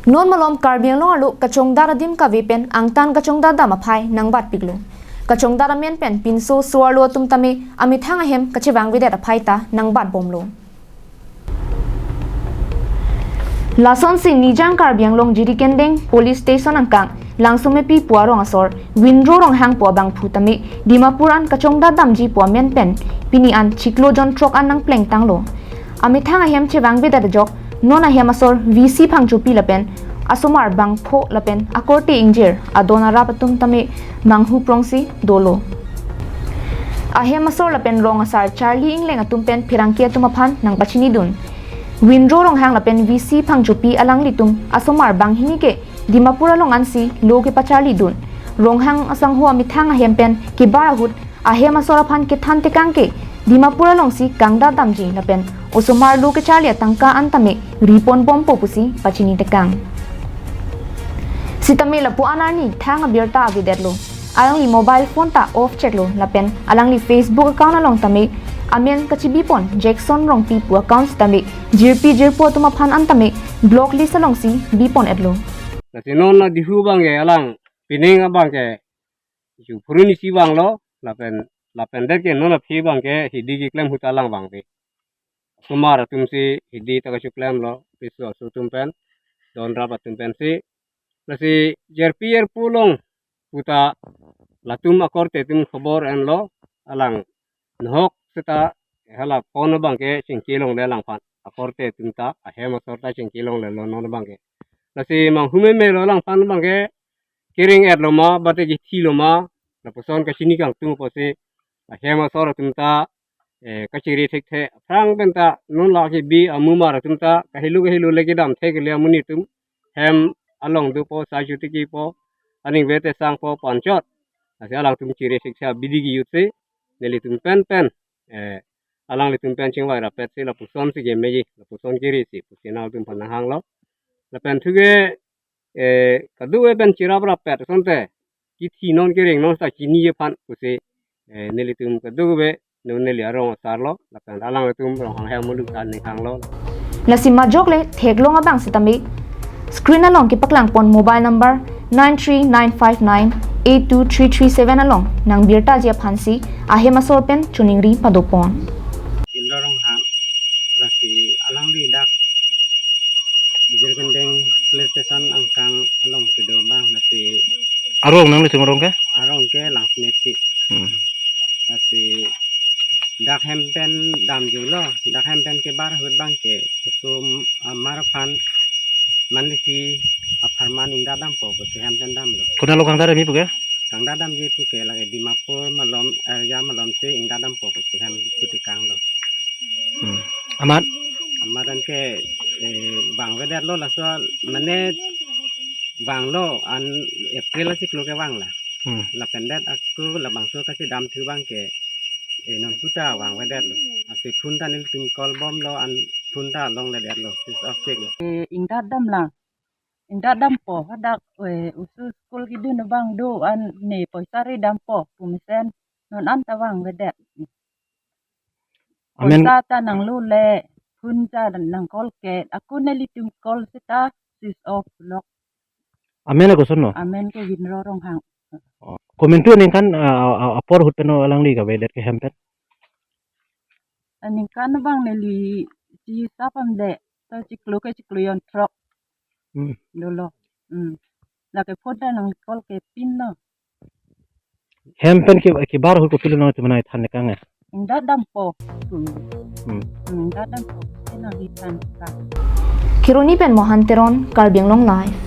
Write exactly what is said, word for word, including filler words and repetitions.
Non malom Karbi Anglong arlo kachongdat adim kave pen angtan kachongdat dam aphai nangbatpiklo. Kachongdat amen pen pinso so-arlo atum tame amethang ahem kachevangvedet aphai ta nangbatbomlo. Lasonsi Nijang Karbi Anglong Jirikindeng Police Station angkang Langsomepi pu arong asor Winro Ronghang pu abangphu tame Dimapur an kachongdat damji pu amen pen pini an chiklo jon throk an nangplengtanglo. Amethang ahem chevangvedet ajok non ahem asor V C Phangchopi lapen asomar bangpho lapen akorte ingjir adon arap atum tame manghu prongsi dolo. Ahem asor lapen rong asar charli ingleng atum pen pherangke atum aphan nangpachinidun. Winro Ronghang lapen V C Phangchopi alanglitum asomar banghini ke Dimapur along ansi lo kepacharlidun. Ronghang asangho amethang ahem pen kebar ahut ahem asor aphan kethan tekang ke Dimapur alongsi kangdat damji lapen osomar lo kecharli atangka an tame riponbompo pusi pachinitekang. Sitame lapu-an arni thang abirta avedetlo. Alangli mobile phone ta off cheklo lapen alangli Facebook account along tame amen kachebipon Jackson Rongpi pu account sitame jirpi jirpo atum aphan an tame block list alongsi bipon-etlo. Lasi non adihu abangke alang pining abangke ju phuruni si vanglo lapen lapen det ke non aphi abangke hidi keklem ahut alang vangve. Asomar atumsi hidi ta kacheklemlo, piso aso atum pen, don rap atum pensi. Lasi jirpi jirpo along puta latum akorte atum khobor enlo, alang nohok seta hala phone abangke chingki longle alangphan. Akorte atum ta ahem asor ta chingki longlelo non abangke. Lasi manghu memelo alangphan abangke kereng-etlo ma, bate kethilo ma, lapuson kachini kangtung apotsi ahem asor atum ta, eh, kachere thekthe. Aphrang pen ta non lake bi amumar atum ta kahelo kahelo le kedam thek le amonit atum hem along dopo, sai chuti kipo, aningve tesangpo pu anchot. Lasi alangtum chere thekthe abidi kejutsi nelitum pen pen, eh, alanglitum pen chingvai rappetsi lapusonsi kemeji, lapuson keresi pusi nangtum aphan nanghanglo. Lapen thuke, eh, kadokave pen cherap rappet asonte kethi non kereng non seta chini aphan pusi, eh, nelitum kadokave non neli arong asarlo, lapen alanglitum Ronghang hem muluk ta ninghanglo. Lasi majok le theklong abang sitame screen along kepaklangpon mobile number nine three nine five nine eight two three three seven along nangbirtaji aphansi ahem asor pen choningri padopon. Winro Ronghang, lasi alangli dak Jirikindeng police station angkang along kedo abang, lasi arong nanglitum arong ke? Arong ke Langsomepi. Hmm. Lasi dak hem pen damjulo, dak hem pen kebar ahut abangke oso, ah, mar aphan manlisi apharman ingdat dampo pusi hem pen damlo. Konat along kangdat damji pu ke? Kangdat damji pu ke lake Dimapur malom, area malomsi ingdat dampo pusi hem pu tekanglo. Hmm. Amat? Amat anke, eh, vangvedetlo laso mane vanglo an April achiklo ke vanglo. Hmm. Lapen det ako labangso kachedamthu abangke, eh, non puta vangvedetlo. Lasi phone ta nelitum call bomlo an phone ta longledetlo, switch off cheklo. Eh, ingdat damlang. Ingdat dampo, hadak, eh, oso school kedun abang do an ne poisa ri dampo pu mesen non an ta vangvedet. Amen. Poisa ta nanglo le, phone ta nang call ke, ako nelitum call seta switch off lo. Amen ke kosonlo? Amen ke Winro Ronghang. Oh. Komantu aningkan, ah, ah, ah, apor ahut pen alangli kavedet ke hem pen? Aningkan abang neli chisap amde, ta chiklo ke chiklo jon throk. Hmm. Dolo. Hmm. Lake phone ta nang call ke pinlo. Hem pen ke, kebar ahut kopilo nangtum aphan than tekang eh? Ingdat dampo. Hmm. Hmm. Ingdat dampo. Ena di than tekang. Kheroni pen Mohan Teron, Karbi Anglong Live.